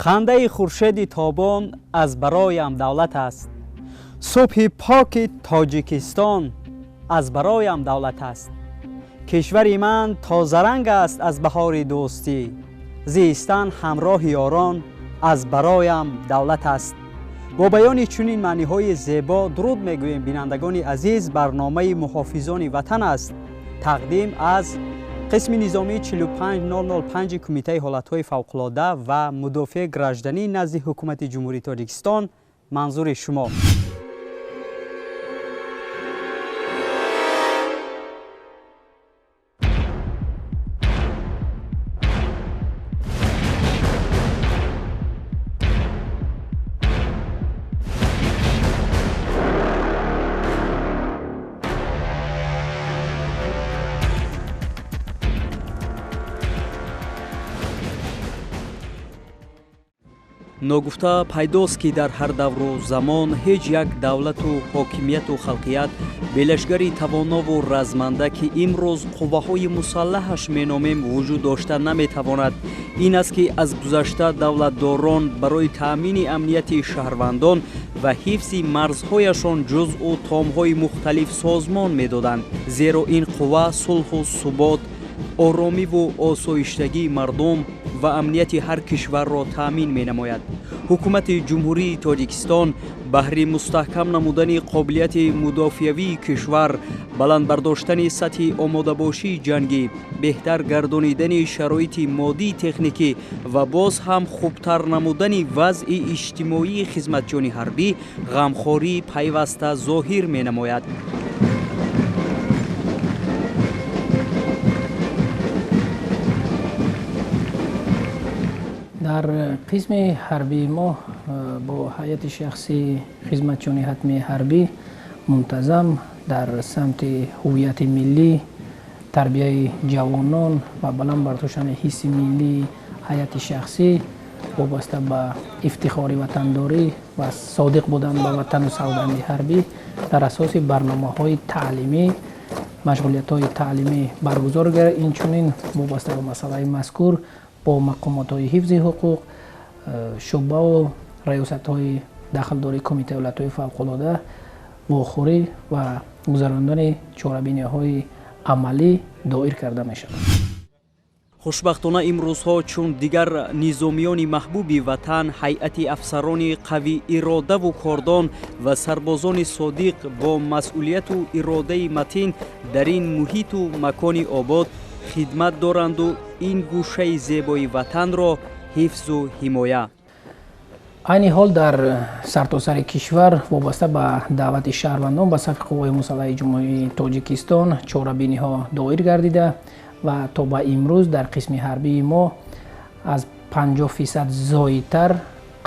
Хандаи хуршеди тобон аз бароям давлат аст. Субҳи поки Тоҷикистон аз бароям давлат аст. Кишвари ман тозаранг аст аз баҳори дӯстӣ. Зистан ҳамроҳи ёрон аз бароям давлат аст. Бо баёни чунин маъниҳои зебо дуруд мегӯем, бинандагони азиз. Барномаи муҳофизони ватан аст, тақдим аз қисми низомии 45005 Кумитаи ҳолатҳои фавқулода ва мудофиаи гражданӣ назди Ҳукумати Ҷумҳурии Тоҷикистон манзури шумо. Ногуфта пайдост, ки дар ҳар давру замон ҳеҷ як давлату ҳокимияту халқият белашгари тавонову разманда, ки имрӯз қувваҳои мусаллаҳаш меномем, вуҷуд дошта наметавонад. Ин аст, ки аз гузашта давлатдорон барои таъмини амнияти шаҳрвандон ва ҳифзи марзҳояшон ҷузъу томҳои мухталиф созмон медоданд, зеро ин қувва сулҳу субот, оромиву осоиштагии мардум ва амнияти ҳар кишварро таъмин менамояд. Ҳукумати Ҷумҳурии Тоҷикистон баҳри мустаҳкам намудани қобилияти мудофиавии кишвар, баланд бардоштани сатҳи омодабошии ҷангӣ, беҳтар гардонидани шароити моддии техникӣ ва боз ҳам хубтар намудани вазъи иҷтимоии хизматчиёни ҳарбӣ ғамхории пайваста зоҳир менамояд. Дар қисми ҳарбии мо бо ҳайати шахсии хизматчиёни ҳатмии ҳарбӣ мунтазам дар самти ҳуввияти миллӣ, тарбияи ҷавонон ва баланд бардоштани ҳисси миллии ҳайати шахсӣ вобаста ба ифтихори ватандорӣ ва содиқ будан ба ватану савганди ҳарбӣ дар асоси барномаҳои таълимӣ машғулиятҳои таълимӣ баргузор гардид. Инчунин вобаста ба масъалаи мазкур бо мақомотҳои ҳифзи ҳуқуқ, шӯъбаву раёсатҳои дахлдори Кумитаи ҳолатҳои фавқулода вохӯрӣ ва гузарондани чорабиниҳои амалӣ доир карда мешавад. Хушбахтона, имрӯзҳо чун дигар низомиёни маҳбуби ватан, ҳайати афсарони қавииродаву кордон ва сарбозони содиқ бо масъулияту иродаи матин дар ин муҳиту макони обод хидмат доранду ин гӯшаи зебои ватанро ҳифзу ҳимоя. Айни ҳол дар сартосари кишвар вобаста ба даъвати шаҳрвандон ба сафи қувваҳои мусаллаҳи Ҷумҳурии Тоҷикистон чорабиниҳо доир гардида ва то ба имрӯз дар қисми ҳарбии мо аз 50% зоидтар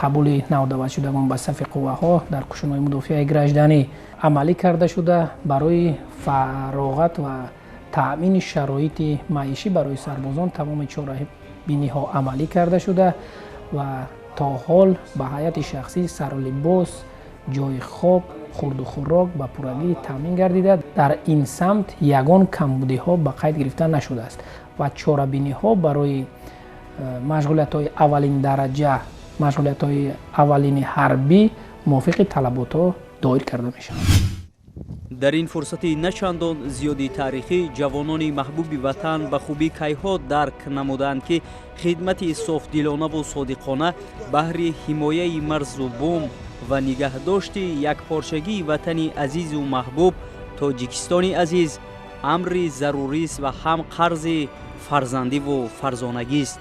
қабули навдаъватшудагон ба сафи қувваҳо дар қушунҳои мудофиаи гражданӣ амалӣ карда шуда, барои фароғат ва таъмини шароити маишӣ барои сарбозон тамоми чорабиниҳо амалӣ карда шуда ва то ҳол ба ҳайати шахсӣ сарулибос, ҷойи хоб, хурду хӯрок ба пуррагӣ таъмин гардида, дар ин самт ягон камбудиҳо ба қайд гирифта нашудааст ва чорабиниҳо барои машғулиятҳои аввалин дараҷа, машғулиятҳои аввалини ҳарбӣ мувофиқи талаботҳо доир карда мешаванд. Дар ин фурсати начандон зиёди таърихӣ ҷавонони маҳбуби ватан ба хубӣ кайҳо дарк намуданд, ки хидмати софдилонаву содиқона баҳри ҳимояи марзу бум ва нигаҳдошти якпорчагии ватани азизу маҳбуб, Тоҷикистони азиз, амри зарурист ва ҳам қарзи фарзандиву фарзонагист.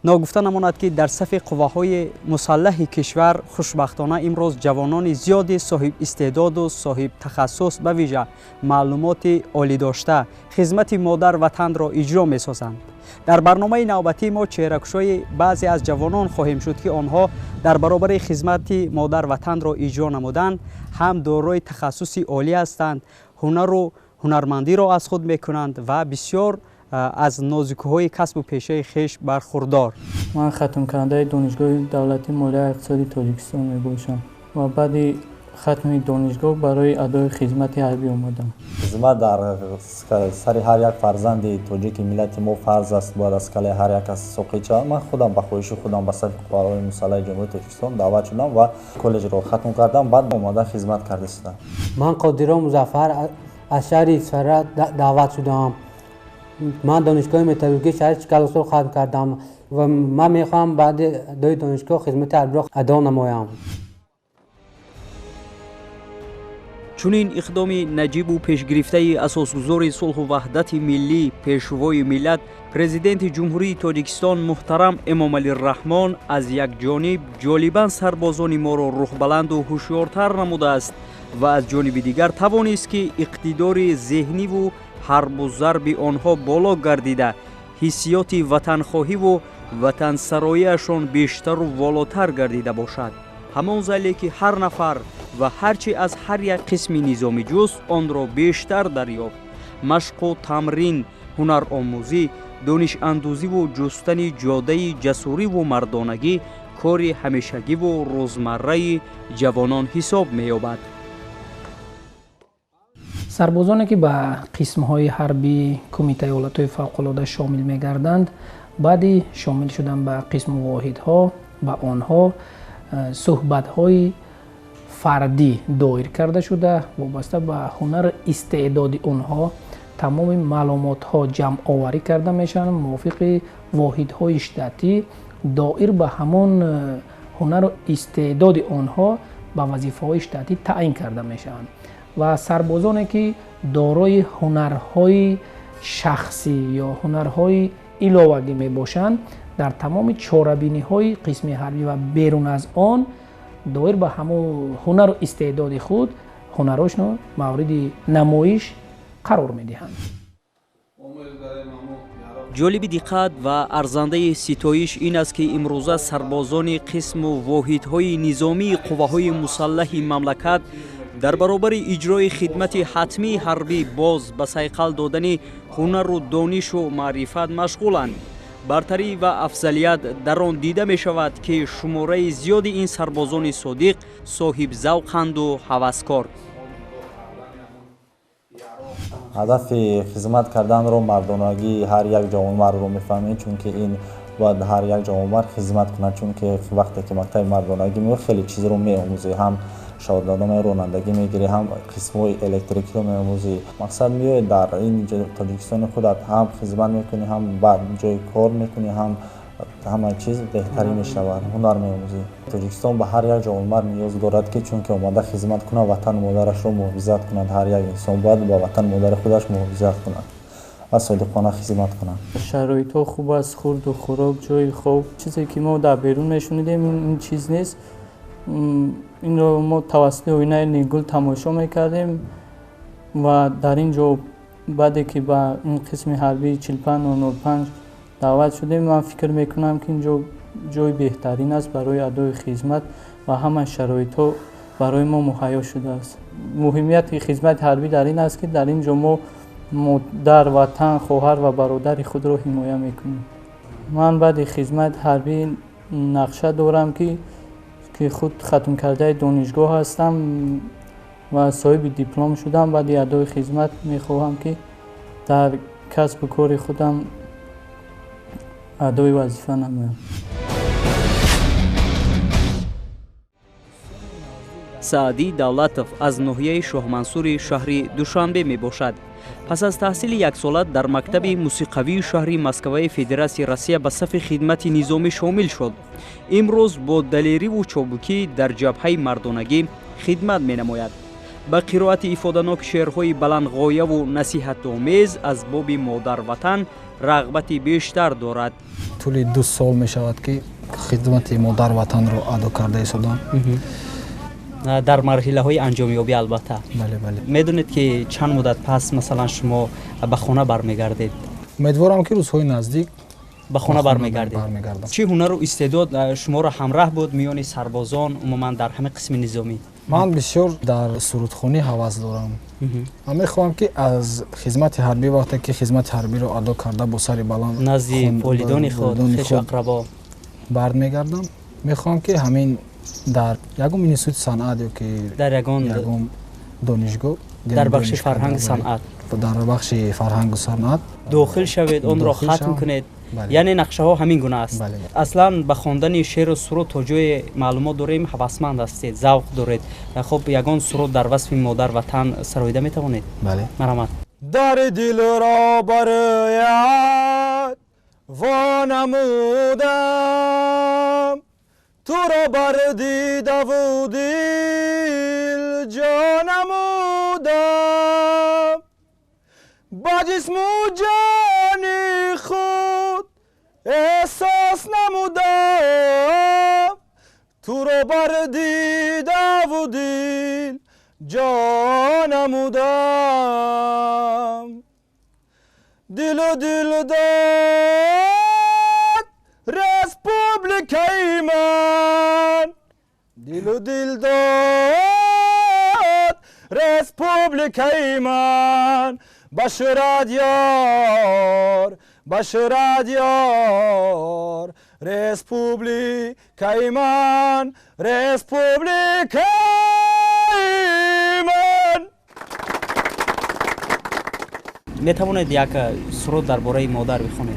Ногуфта намонад, ки дар сафи қувваҳои мусаллаҳи кишвар хушбахтона имрӯз ҷавонони зиёди соҳибистеъдоду соҳибтахассус, ба вижа маълумоти олӣ дошта, хизмати модар ватанро иҷро месозанд. Дар барномаи навбатӣ мо чеҳракушои баъзе аз ҷавонон хоҳем шуд, ки онҳо дар баробари хизмати модар ватанро иҷро намудан ҳам дорои тахассуси олӣ ҳастанд, ҳунару ҳунармандиро аз худ мекунанд ва бисёр аз нозукиҳои касбу пешаи хеш бархурдор. Ман хатмкунандаи Донишгоҳи давлатии молияи иқтисоди Тоҷикистон мебошам ва баъди хатми донишгоҳ барои адои хизмати ҳарбӣ омадам. Хизмат дар сари ҳар як фарзанди тоҷики миллати мо фарз аст, бояд аз калаи ҳар як кас соқит шавад. Ман худам ба хоҳиши худам ба сафи қувваҳои мусаллаҳи Ҷумҳурии Тоҷикистон даъват шудам ва коллеҷро хатм кардам, баъд омада хизмат карда шудам. Ман Қодиров Музаффар аз шаҳри Исфара даъват шудам. Ман донишгоҳи металлургии шаҳри Чкаловскро хатм кардам ва ман мехоҳам баъди адои донишгоҳ хизмати ҳарбиро адо намоям. Чунин иқдоми наҷибу пешгирифтаи асосгузори сулҳу ваҳдати миллӣ, пешвои миллат, президенти Ҷумҳурии Тоҷикистон муҳтарам Эмомалӣ Раҳмон аз як ҷониб ҷолибан сарбозони моро рӯҳбаланду ҳушёртар намудааст ва аз ҷониби дигар тавонист, ки иқтидори зеҳниву ҳарбу зарби онҳо боло гардида, ҳиссиёти ватанхоҳиву ватансароиашон бештару волотар гардида бошад. Ҳамон зале ки ҳар нафар ва ҳар чи аз ҳар як қисми низоми ҷуст онро бештар дарёфт. Машқу тамрин, ҳунаромӯзӣ, донишандӯзиву ҷустани ҷодаи ҷасуриву мардонагӣ кори ҳамешагиву рӯзмарраи ҷавонон ҳисоб меёбад. Сарбозоне ки ба қисмҳои ҳарбии Кумитаи ҳолатҳои фавқулода шомил мегарданд, баъди шомил шудан ба қисму воҳидҳо ба онҳо суҳбатҳои фардӣ доир карда шуда, вобаста ба ҳунару истеъдоди онҳо тамоми маълумотҳо ҷамъоварӣ карда мешаванд, мувофиқи воҳидҳои штатӣ доир ба ҳамон ҳунару истеъдоди онҳо ба вазифаҳои штатӣ таъин карда мешаванд. Ва сарбозоне ки дорои ҳунарҳои шахсӣ ё ҳунарҳои иловагӣ мебошанд, дар тамоми чорабиниҳои қисми ҳарбӣ ва берун аз он доир ба ҳамон ҳунару истеъдоди худ ҳунарҳошро мавриди намоиш қарор медиҳанд. Ҷолиби диққат ва арзандаи ситоиш ин аст, ки имрӯза сарбозони қисму воҳидҳои низомии қувваҳои мусаллаҳи мамлакат дар баробари иҷрои хидмати ҳатмии ҳарбӣ боз ба сайқал додани ҳунару донишу маърифат машғуланд. Бартарӣ ва афзалият дар он дида мешавад, ки шумораи зиёди ин сарбозони содиқ соҳибзавқанду ҳаваскор. Ҳадафи хизмат карданро мардонагии ҳар як ҷавонмардро мефаҳмед, чунки ин бояд ҳар як ҷавонмард хизмат кунад, чунки вақте ки мактаби мардонагӣ меояд хеле чизро меомӯзӣ, ҳам шаҳодатномаи ронандагӣ мегирӣ, ҳам қисмҳои электрикиро меомӯзӣ. Мақсад меояд дар ин Тоҷикистони худат ҳам хизмат мекунӣ, ҳам баъд ҷои кор мекунӣ, ҳам ҳама чиз беҳтарин мешавад, ҳунар меомӯзӣ. Тоҷикистон ба ҳар як ҷавонмард ниёз дорад, ки чунки омада хизмат кунад, ватану модарашро муҳофизат кунад. Ҳар як инсон бояд ба ватану модари худаш муҳофизат кунад ва содиқона хизмат кунад. Шароитҳо хуб аст, хурду хӯрок, ҷои хоб. Чизе ки мо дар берун мешунидем ин чиз нест. Инро мо тавассути оинаи нилгул тамошо мекардем ва дар ин ҷо баъде ки ба ин қисми ҳарбии 4505 даъват шудем, ман фикр мекунам, ки ин ҷо ҷои беҳтарин аст барои адои хизмат ва ҳама шароитҳо барои мо муҳайё шудааст. Муҳимияти хизмати ҳарбӣ дар ин аст, ки дар ин ҷо мо модар, ватан, хоҳар ва бародари худро ҳимоя мекунем. Ман баъди хизмати ҳарбӣ нақша дорам, ки худ хатмкардаи донишгоҳ ҳастам ва соҳиби диплом шудам. Баъди адои хизмат мехоҳам, ки дар касбу кори худам адои вазифа намоям. Саъдӣ Давлатов аз ноҳияи Шоҳмансури шаҳри Душанбе мебошад. Пас аз таҳсили яксола дар мактаби мусиқавии шаҳри Москваи Федератсияи Россия ба сафи хидмати низомӣ шомил шуд. Имрӯз бо далериву чобукӣ дар ҷабҳаи мардонагӣ хидмат менамояд. Ба қироати ифоданоки шеърҳои баландғояву насиҳатомез аз боби модарватан рағбати бештар дорад. Тӯли 2 сол мешавад, ки хидмати модарватанро адо карда истодам. Дар марҳилаҳои анҷомёбӣ албатта. Бале, бале. Медонед, ки чанд муддат пас масалан шумо ба хона бармегардед? Умедворам, ки рӯзҳои наздик ба хона бармегардед. Чӣ ҳунару истеъдод шуморо ҳамраҳ буд миёни сарбозон, умуман дар ҳамин қисми низомӣ? Ман бисёр дар сурудхонӣ ҳавас дорам ва мехоҳам, ки аз хизмати ҳарбӣ, вақте ки хизмати ҳарбиро адо карда бо сари баланд назди волидони худ, хешу ақрабо бармегардам, мехоҳам, ки ҳамин Дар ягон институти санъат ё ки дар ягон донишгоҳ, дар бахши фарҳанг санъат, дар бахши фарҳангу санъат дохил шавед, онро хатм кунед. Яъне нақшаҳо ҳамин гуна аст. Аслан ба хондани шеъру суруд то ҷое маълумот дорем, ҳавасманд ҳастед, завқ доред. Хуб, ягон суруд дар васфи модар ватан сароида метавонед? Бале. Марҳамат. Дари дилро бароят во намудам, туро бар дидаву дил ҷо намудам, ба ҷисму ҷони худ эҳсос намудам, туро бар дидаву дил ҷо намудам. Дилу дил дод республикаи ман, дилу дил дод республикаи ман, башурад ёр, башурад ёр, республикаи ман, республикаи ман. Метавонед як суруд дар бораи модар бихонед?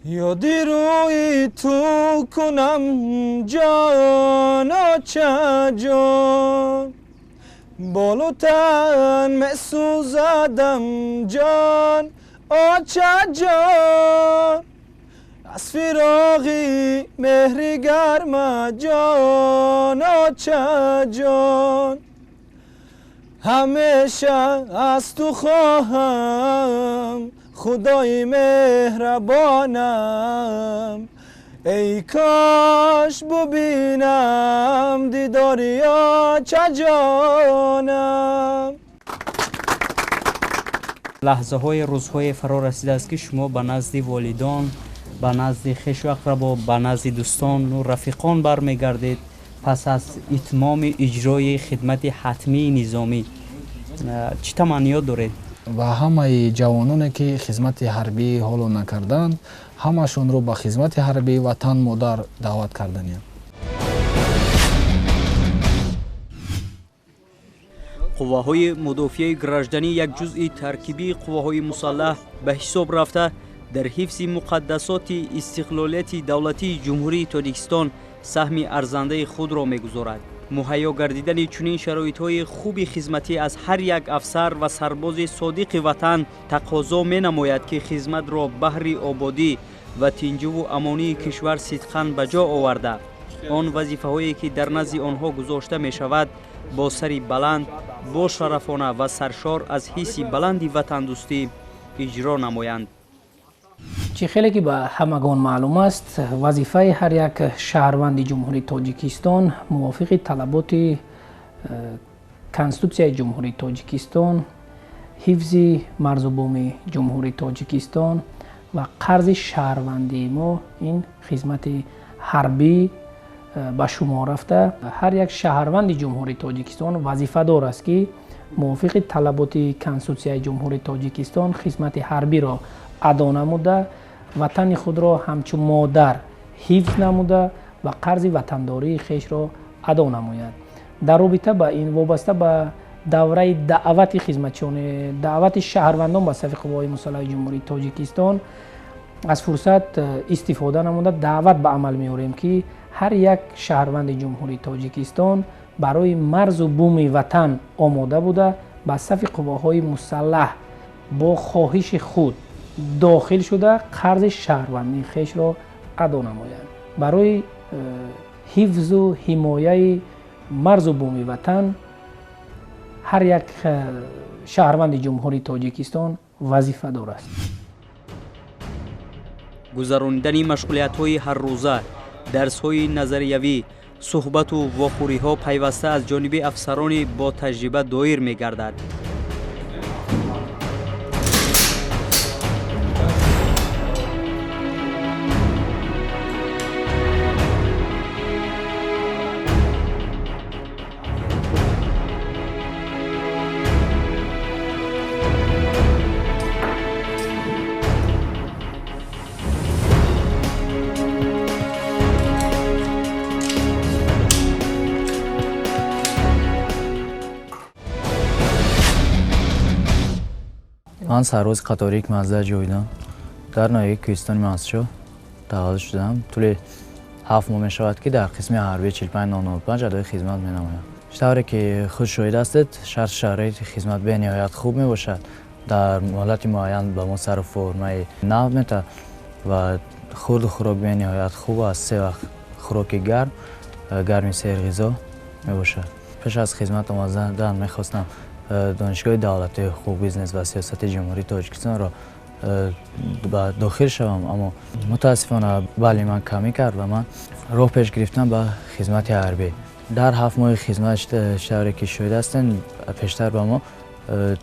Ёди рӯи ту кунам ҷон, оча ҷон, болу тан месӯзадам ҷон, оча ҷон, аз фироғи меҳри гарма ҷон, оча ҷон, ҳамеша аз ту хоҳам худои меҳрабонам, эй кош бубинам дидори оча ҷонам. Лаҳзаҳои рӯзҳое фаро расидааст, ки шумо ба назди волидон, ба назди хешу ақрабо, ба назди дӯстону рафиқон бармегардед пас аз итмоми иҷрои хидмати ҳатмии низомӣ. Чӣ таманниёт доред? Ва ҳамаи ҷавононе, ки хизмати ҳарбӣ ҳоло накарданд, ҳамашонро ба хизмати ҳарбии ватан модар даъват карданиям. Қувваҳои мудофиаи гражданӣ як ҷузъи таркибии қувваҳои мусаллаҳ ба ҳисоб рафта, дар ҳифзи муқаддасоти истиқлолияти давлатии Ҷумҳурии Тоҷикистон саҳми арзандаи худро мегузорад. Муҳайё гардидани чунин шароитҳои хуби хизматӣ аз ҳар як афсар ва сарбози содиқи ватан тақозо менамояд, ки хизматро баҳри ободӣ ва тинҷуву амонии кишвар сидқан ба ҷо оварда, он вазифаҳое ки дар назди онҳо гузошта мешавад, бо сари баланд, бошарафона ва саршор аз ҳисси баланди ватандӯстӣ иҷро намоянд. Чӣ хеле ки ба ҳамагон маълум аст, вазифаи ҳар як шаҳрванди Ҷумҳурии Тоҷикистон мувофиқи талаботи Конститутсияи Ҷумҳурии Тоҷикистон, ҳифзи марзу буми Ҷумҳурии Тоҷикистон ва қарзи шаҳрвандии мо ин хизмати ҳарбӣ ба шумор рафта, ҳар як шаҳрванди Ҷумҳурии Тоҷикистон вазифадор аст, ки мувофиқи талаботи Конститутсияи Ҷумҳурии Тоҷикистон хизмати ҳарбиро адо намуда, ватани худро ҳамчун модар ҳифз намуда ва қарзи ватандории хешро адо намояд. Дар робита ба ин, вобаста ба давраи даъвати хизматчиёни, даъвати шаҳрвандон ба сафи қувваҳои мусаллаҳи Ҷумҳурии Тоҷикистон аз фурсат истифода намуда даъват ба амал меорем, ки ҳар як шаҳрванди Ҷумҳурии Тоҷикистон барои марзу буми ватан омода буда, ба сафи қувваҳои мусаллаҳ бо хоҳиши худ дохил шуда, қарзи шаҳрвандии хешро адо намоянд. Барои ҳифзу ҳимояи марзу буми ватан ҳар як шаҳрванди Ҷумҳурии Тоҷикистон вазифадор аст. Гузаронидани машғулиятҳои ҳаррӯза, дарсҳои назариявӣ, суҳбату вохӯриҳо пайваста аз ҷониби афсарони ботаҷриба доир мегардад. Ман сарбози қатории Мазда ҷовидон дар ноҳияи Кӯҳистони Мастчоҳ таваллуд шудам. Тӯли 7 моҳ мешавад, ки дар қисми ҳарбии 45005 адои хизмат менамоям. Тавре ки худ шоҳид ҳастед, шарту шароити хизмат бениҳоят хуб мебошад. Дар муҳлати муайян ба мо сару формаи нав метаҳад ва хурду хӯрок бениҳоят хуб аст. 3 вақт хӯроки гарм, гарми серғизо мебошад. Пеш аз хизмат омадан мехостам донишгоҳи давлатии ҳуқуқ, бизнес ва сиёсати Ҷумҳурии Тоҷикистонро дохил шавам, аммо мутаассифона балли ман камӣ кард ва ман роҳ пеш гирифтам ба хизмати ҳарбӣ. Дар 7 моҳи хизмат, тавре ки шоҳид ҳастем, пештар ба мо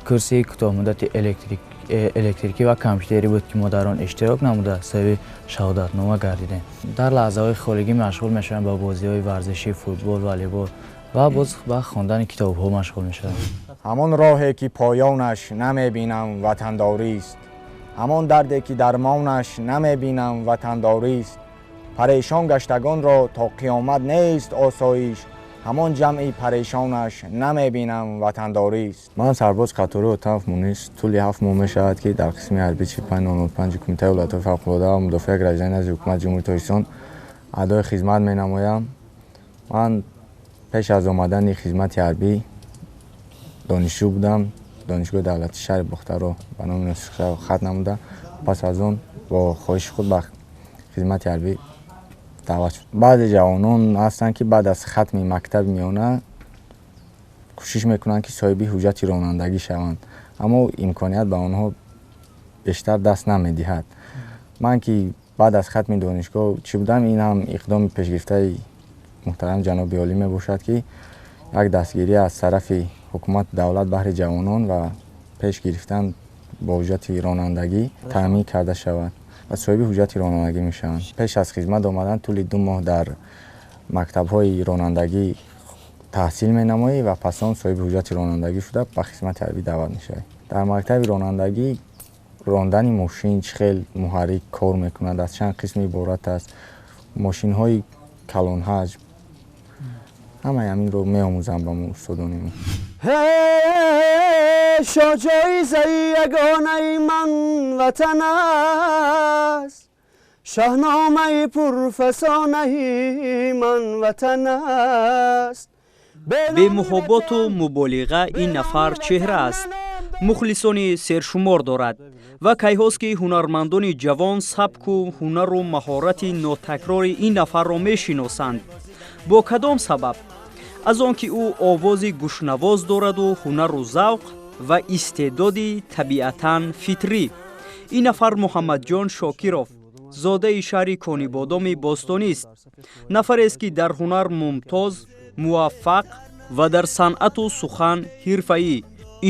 курси кӯтоҳмуддати электрикӣ ва компютерӣ буд, ки мо дар он иштирок намуда соҳиби шаҳодатнома гардидем. Дар лаҳзаҳои холигӣ машғул мешавам ба бозиҳои варзишӣ, футбол, волейбол ва боз ба хондани китобҳо машғул мешавам. Ҳамон роҳе ки поёнаш намебинам ватандорист, ҳамон дарде ки дармонаш намебинам ватандорист. Парешон гаштагонро то қиёмат нест осоиш, ҳамон ҷамъи парешонаш намебинам ватандорист. Ман сарбоз қатори Отанов Мунис. Тӯли 7 моҳ мешавад, ки дар қисми ҳарбии 45005 Кумитаи ҳолатҳои фавқулода ва мудофиаи гражданӣ назди ҳукумати Ҷумҳурии Тоҷикистон адои хизмат менамоям. Ман пеш аз омадани хизмати ҳарбӣ донишҷӯ будам. Донишгоҳи давлатии шаҳри Бохтарро ба номи Носир Хусрав хатм намуда, пас аз он бо хоҳиши худ ба хизмати ҳарбӣ даъват шуд. Баъзе ҷавонон ҳастанд, ки баъд аз хатми мактаби миёна кӯшиш мекунанд, ки соҳиби ҳуҷҷати ронандагӣ шаванд, аммо имконият ба онҳо бештар даст намедиҳад. Ман ки баъд аз хатми донишгоҳ чӣ будам, ин ҳам иқдоми пешгирифтаи муҳтарам ҷаноби олӣ мебошад, ки як дастгирӣ аз тарафи ҳукумати давлат баҳри ҷавонон ва пеш гирифтан бо ҳуҷҷати ронандагӣ таъмин карда шавад ва соҳиби ҳуҷҷати ронандагӣ мешаванд. Пеш аз хизмат омадан тӯли 2 моҳ дар мактабҳои ронандагӣ таҳсил менамоӣ ва пас он соҳиби ҳуҷҷати ронандагӣ шуда ба хизмати ҳарбӣ даъват мешавӣ. Дар мактаби ронандагӣ рондани мошин чӣ хел муҳаррик кор мекунад, аз чанд қисм иборат аст, мошинҳои калонҳаҷм, ҳамаи ҳаминро меомӯзам ба мо устодони мо. Шоҳҷоизаи ягонаи ман ватан аст, шаҳномаи пурфасонаи ман ватан аст. Бемуҳоботу муболиға ин нафар чеҳра аст, мухлисони сершумор дорад ва кайҳост, ки ҳунармандони ҷавон сабку ҳунару маҳорати нотакрори ин нафарро мешиносанд. Бо кадом сабаб? Аз он ки ӯ овози гӯшнавоз дораду ҳунару завқ ва истеъдоди табиатан фитрӣ. Ин нафар Муҳаммадҷон Шокиров, зодаи шаҳри Конибодоми бостонист. Нафарест, ки дар ҳунар мумтоз, муваффақ ва дар санъату сухан ҳирфаӣ,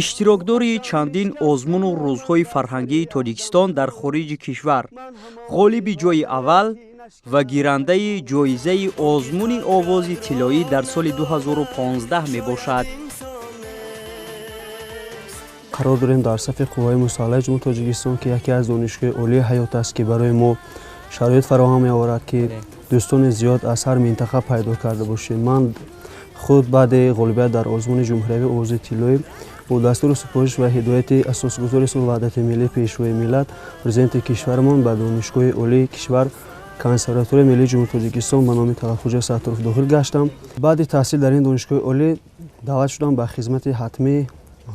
иштирокдори чандин озмуну рӯзҳои фарҳангии Тоҷикистон дар хориҷи кишвар, ғолиби ҷойи аввал ва гирандаи ҷоизаи озмуни овози тиллоӣ дар соли 2015 мебошад. Қарор дорем дар сафи қувваҳои мусаллаҳи Ҷумҳурии Тоҷикистон, ки яке аз донишгоҳи олии ҳаёт аст, ки барои мо шароит фароҳам меоварад, ки дӯстони зиёд аз ҳар минтақа пайдо карда бошем. Ман худ баъди ғолибият дар озмуни ҷумҳуриявии овози тиллоӣ бо дастуру супориш ва ҳидояти асосгузори сулҳу ваҳдати миллӣ, Пешвои миллат, президенти кишварамон ба донишгоҳи олии кишвар, Консерваторияи миллии Ҷумҳурии Тоҷикистон ба номи Талабхоҷа Сатторов дохил гаштам. Баъди таҳсил дар ин донишгоҳи олӣ даъват шудам ба хизмати ҳатмии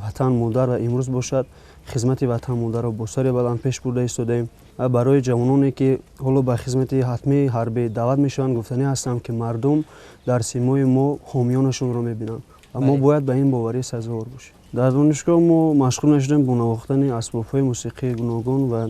ватан модар ва имрӯз бошад хизмати ватан модарро бо сари баланд пеш бурда истодаем. Барои ҷавононе, ки ҳоло ба хизмати ҳатмии ҳарбӣ даъват мешаванд, гуфтанӣ ҳастам, ки мардум дар симои мо ҳомиёнашонро мебинанд ва мо бояд ба ин боварӣ сазовор бошем. Дар донишгоҳ мо машғул мешудем бо навохтани асбобҳои мусиқии гуногун ва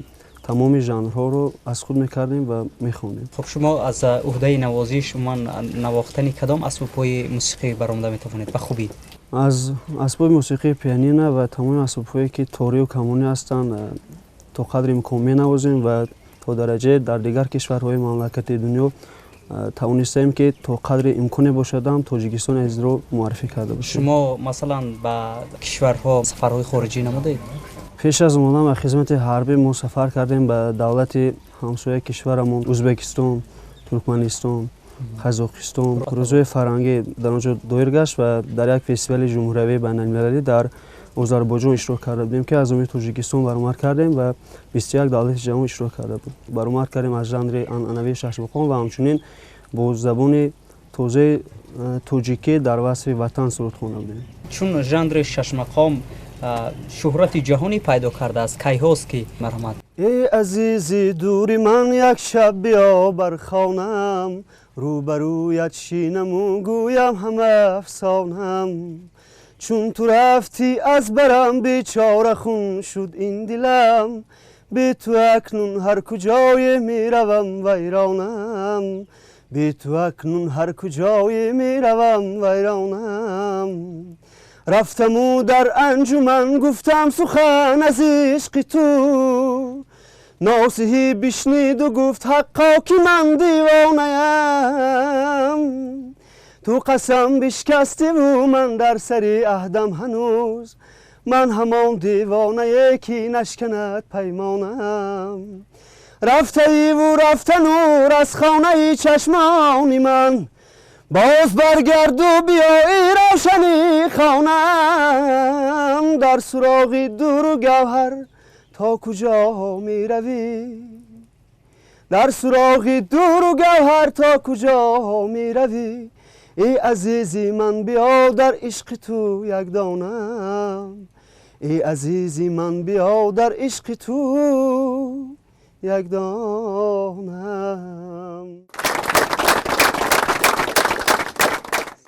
тамоми жанрҳоро аз худ мекардем ва мехондем. Хуб, шумо аз уҳдаи навозиш, умуман навохтани кадом асбобҳои мусиқӣ баромада метавонед ба хубӣ? Аз асбоби мусиқии пианино ва тамоми асбобҳое, ки торию камонӣ ҳастанд, то қадри имкон менавозем ва то дараҷае дар дигар кишварҳои мамлакати дунё тавонистаем, ки то қадри имконе бошадам Тоҷикистони азизро муаррифӣ карда бошем. Шумо масалан ба кишварҳо сафарҳои хориҷӣ намудаед? Пеш аз омадан ба хизмати ҳарбӣ мо сафар кардем ба давлати ҳамсояи кишварамон Ӯзбекистон, Туркманистон, Қазоқистон. Рӯзҳои фарҳангӣ дар он ҷо доир гашт ва дар як фестивали ҷумҳуриявии байналмилалӣ дар Озарбойҷон иштирок карда будем, ки аз номи Тоҷикистон баромад кардем ва 21 давлати ҷаҳон иштирок карда буд. Баромад кардем аз жанри анъанавии шашмақом ва ҳамчунин бо забони тозаи тоҷикӣ дар васфи ватан суруд хонда будем. Чун жанри шашмақом шӯҳрати ҷаҳонӣ пайдо кардааст, кайҳост ки марҳамат. Эй азизи дури ман, як шаб биё бар хонам, рӯбарӯят шинаму гӯям ҳама афсонам. Чун ту рафтӣ аз барам, бечора хун шуд ин дилам. Бе ту акнун ҳар куҷое меравам вайронам, бе ту акнун ҳар куҷое меравам вайронам. Рафтаму дар анҷуман гуфтам сухан аз ишқи ту, носиҳӣ бишниду гуфт ҳаққо ки ман девонаям. Ту қасам бишкастиву ман дар сари аҳдам ҳанӯз, ман ҳамон девонае ки нашканад паймонам. Рафтаиву рафта нур аз хонаи чашмони ман, боз баргарду биёи равшани хонам. Дар суроғи дуру гавҳар то куҷо меравӣ, дар суроғи дуру гавҳар то куҷо меравӣ. Эй азизи ман биё дар ишқи ту якдонам, эй азизи ман биё дар ишқи ту якдонам.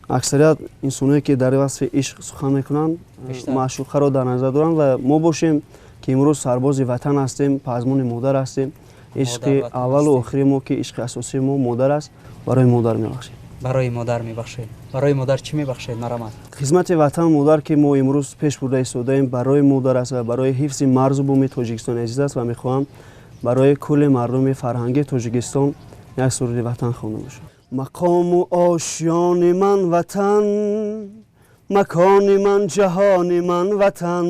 Аксарият инсоное ки дар васфи ишқ сухан мекунанд, маъшуқаро дар назар доранд ва мо бошем ки имрӯз сарбози ватан ҳастем, пазмони модар ҳастем. Ишқи аввалу охири мо, ки ишқи асосии мо модар аст, барои модар мебахшем. Барои модар мебахшед. Барои модар чӣ мебахшед, марҳамат? Хизмати ватан модар, ки мо имрӯз пеш бурда истодаем, барои модар аст ва барои ҳифзи марзу буми Тоҷикистони азиз аст ва мехоҳам барои кулли мардуми фарҳангии Тоҷикистон як суруди ватан хонда бошам. Мақому ошёни ман ватан, макони ман ҷаҳони ман ватан,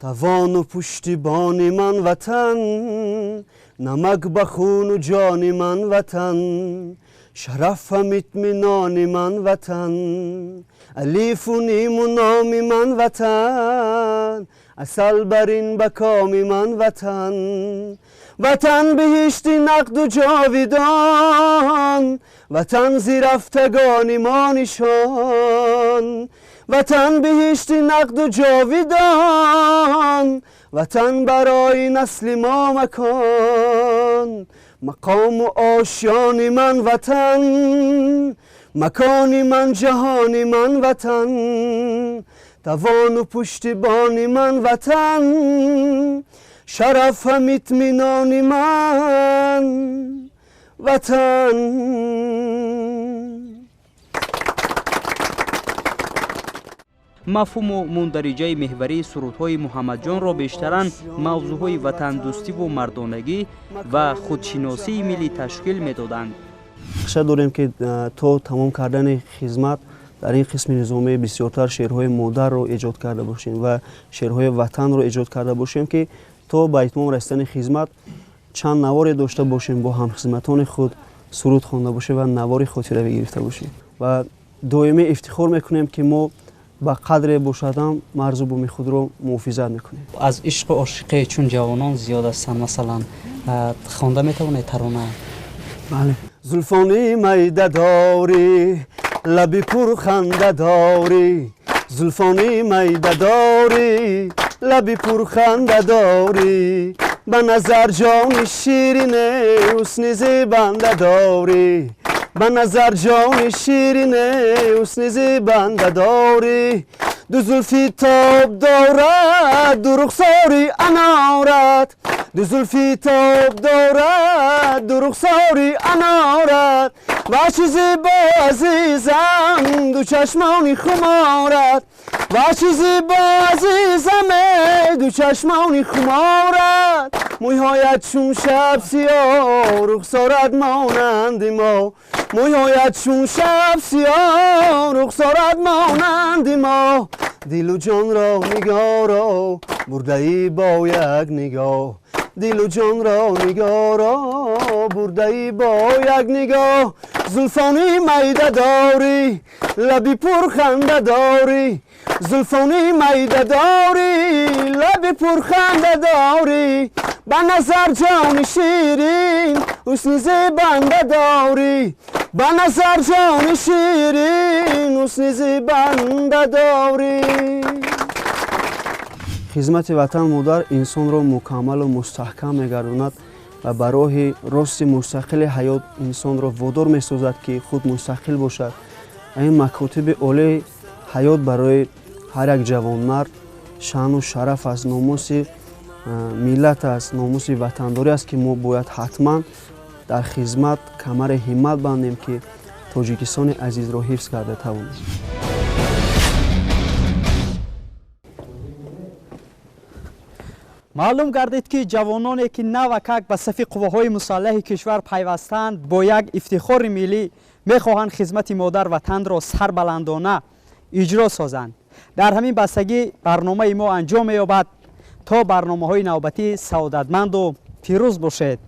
тавону пуштибони ман ватан, намак ба хуну ҷони ман ватан, шарафам итминони ман ватан, алифу ниму номи ман ватан, асал бар ин ба коми ман ватан. Ватан биҳишти нақду ҷовидон, ватан зирафтагони мо нишон. Ватан биҳишти нақду ҷовидон, ватан барои насли мо макон. Мақому ошёни ман ватан, макони ман ҷаҳони ман ватан, тавону пуштибони ман ватан, шарафам итминони ман ватан. Мафҳуму мундариҷаи меҳварии сурудҳои Муҳаммадҷонро бештаран мавзӯъҳои ватандӯстиву мардонагӣ ва худшиносии миллӣ ташкил медоданд. Нақша дорем, ки то тамом кардани хизмат дар ин қисми низомӣ бисёртар шеърҳои модарро эҷод карда бошем ва шеърҳои ватанро эҷод карда бошем, ки то ба итмом расидани хизмат чанд наворе дошта бошем, бо ҳамхизматони худ суруд хонда бошем ва навори хотиравӣ гирифта бошем. Ва доимӣ ифтихор мекунем, ки мо ба қадре бошадам марзу буми худро муҳофизат мекунем. Аз ишқу ошиқе чун ҷавонон зиёд ҳастанд, масалан хонда метавонед тарона? Бале. Зулфони майда дорӣ, лаби пурханда дорӣ, зулфони майда дорӣ, лаби пурханда дорӣ, ба назар ҷони ширине, ҳусни зебанда дорӣ, ба назар ҷони ширине, ҳусни зебанда дорӣ. Ду зулфи тоб дорад, ду рухсори анорат, ду зулфи тоб дорад, ду рухсори анорат, ва чизи бо азизам, ду чашмони хуморат, ва чизи бо азизам, ду чашмони хуморат. Мӯйҳоят чун шаб сиёҳ, рухсорат монанди мо, мӯйҳоят чун шаб сиёҳ, рухсорат монанди мо. Дилу ҷонро нигоро бурдаӣ бо як нигоҳ, Дилу ҷонро нигоро бурдаӣ бо як нигоҳ. Зулфони майда дорӣ, лаби пурханда дорӣ. Зулфони майда дорӣ, лаби пурханда дорӣ. Ба назар ҷони ширин, ҳусни зебанда дорӣ. Ба назар ҷони ширин, ҳусни зебанда дорӣ. Хизмати ватан модар инсонро мукаммалу мустаҳкам мегардонад ва ба роҳи рости мустақили ҳаёт инсонро водор месозад, ки худ мустақил бошад. Ин макотиби олии ҳаёт барои ҳар як ҷавонмард шаъну шараф аст, номуси миллат аст, номуси ватандорӣ аст, ки мо бояд ҳатман дар хизмат камари ҳиммат бандем, ки Тоҷикистони азизро ҳифз карда тавонем. Маълум гардид, ки ҷавононе, ки навакак ба сафи қувваҳои мусаллаҳи кишвар пайвастанд, бо як ифтихори миллӣ мехоҳанд хизмати модар ватанро сарбаландона иҷро созанд. Дар ҳамин бастагӣ барномаи мо анҷом меёбад. То барномаҳои навбатӣ саодатманду пирӯз бошед.